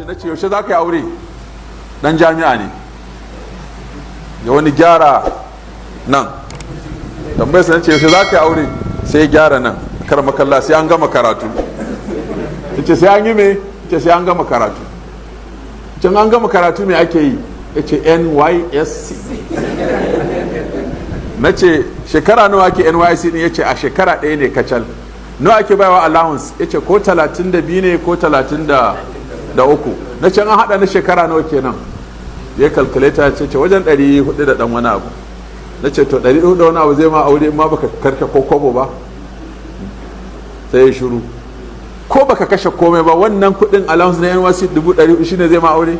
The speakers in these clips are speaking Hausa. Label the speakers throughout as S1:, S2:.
S1: Na ce, "Yaushe za ka yi aure?" Dan jami'a ne ya wani gyara nan. Tambayar sa, ce, "Yaushe za ka yi aure?" Sai ya gyara nan. Kar makalla, sai an gama karatu. Ce, "Sai an yi me?" Ce, "Sai an gama karatu." Can an gama karatu me ake yi? Ya ce, "NYSC." Na ce, "Shekara nawa ake NYSC din?" Ya ce, "A shekara ɗaya ne kacal." "Nawa ake baiwa allowance?" Ya ce, "Ko 32 ne ko 33." Na ce, "An haɗa na shekara nawa kenan?" Ya calculator, ya ce, "Wajen 400 da ɗan wani abu." Na ce, "To, 400 da wani abu zai ma aure in ma baka karka ko kobo ba?" Sai ya shiru. Ko baka kashe komai ba, wannan kuɗin allowance na NYSC 400,000 shine zai ma aure,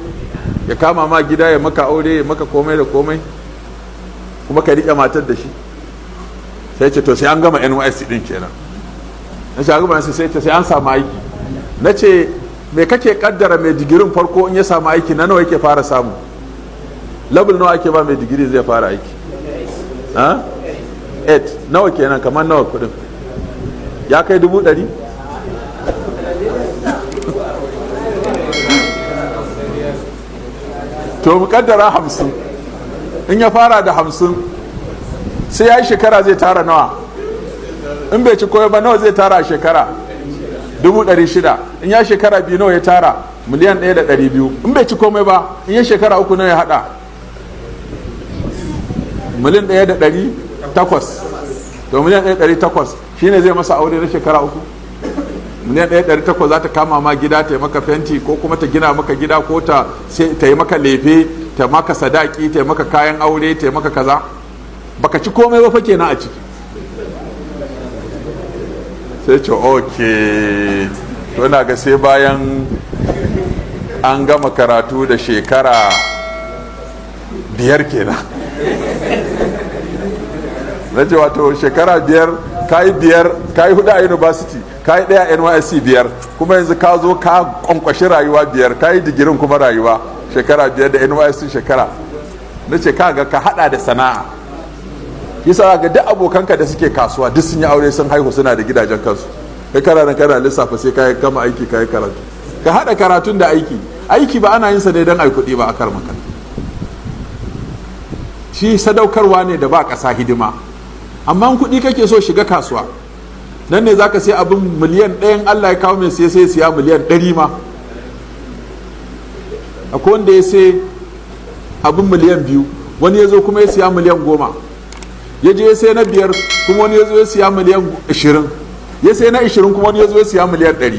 S1: ya kama ma gida, ya maka aure, ya maka komai da komai, kuma ka riƙe matar da shi? Sai ce, "To, sai an gama NYSC din kenan." Na ce, "An gama NYSC?" Sai ce, "Sai an samu aiki." Na ce, "Me kake kaddara mai digirin farko in ya samu aiki, na nawa yake fara samu? Level nawa ake ba mai digiri zai fara aiki?" Ha? 8 nawa kenan? Kamar nawa kudin? Ya kai 100,000? To, mu kaddara 50. In ya fara da 50, sai ya yi shekara zai tara nawa? In bai ci koyo ba, nawa zai tara a shekara? 600,000. In ya shekara 2, nawa ya tara? 1,200,000. In bai ci komai ba, in ya shekara 3, nawa ya hada? 1,800,000. To, 1,800,000 shine zai masa aure na shekara 3? 1,800,000 za ta kama ma gida, ta yi maka fenti, ko kuma ta gina maka gida, ko ta yi maka lefe, ta maka sadaki, ta yi maka kayan aure, ta yi maka kaza? Baka ci komai ba fa kenan a ciki. Sai ce, "Ok, to, ina ga sai bayan an gama karatu da shekara 5 kenan." Na ce, "Wato shekara 5, kayi 5, kayi 4 a university, kayi 1 NYSC, 5, kuma yanzu ka zo ka kwankwashi rayuwa 5, kayi digirin, kuma rayuwa shekara 5 da NYSC shekara." Na ce, "Ka ga ka hada da sana'a." Yasa ga duk abokanka da suke kasuwa duk sun yi aure, sun haihu, suna da gidajen kansu. Kai kana nan kana lissafa sai ka gama aiki, ka yi karatu. Ka hada karatun da aiki. Aiki ba ana yin sa ne don ai kuɗi ba a maka. Shi sadaukarwa ne da ba ƙasa hidima. Amma kuɗi kake so, shiga kasuwa. Nan ne zaka sai abin miliyan 1, Allah ya kawo mai sai siya miliyan 100 ma. Akwai wanda ya sai abin miliyan 2, wani ya zo kuma ya siya miliyan 10. Ya je ya sai na 5, kuma wani ya zo ya siya miliyan 20. Ya sai na 20, kuma wani ya zo ya siya miliyan 100.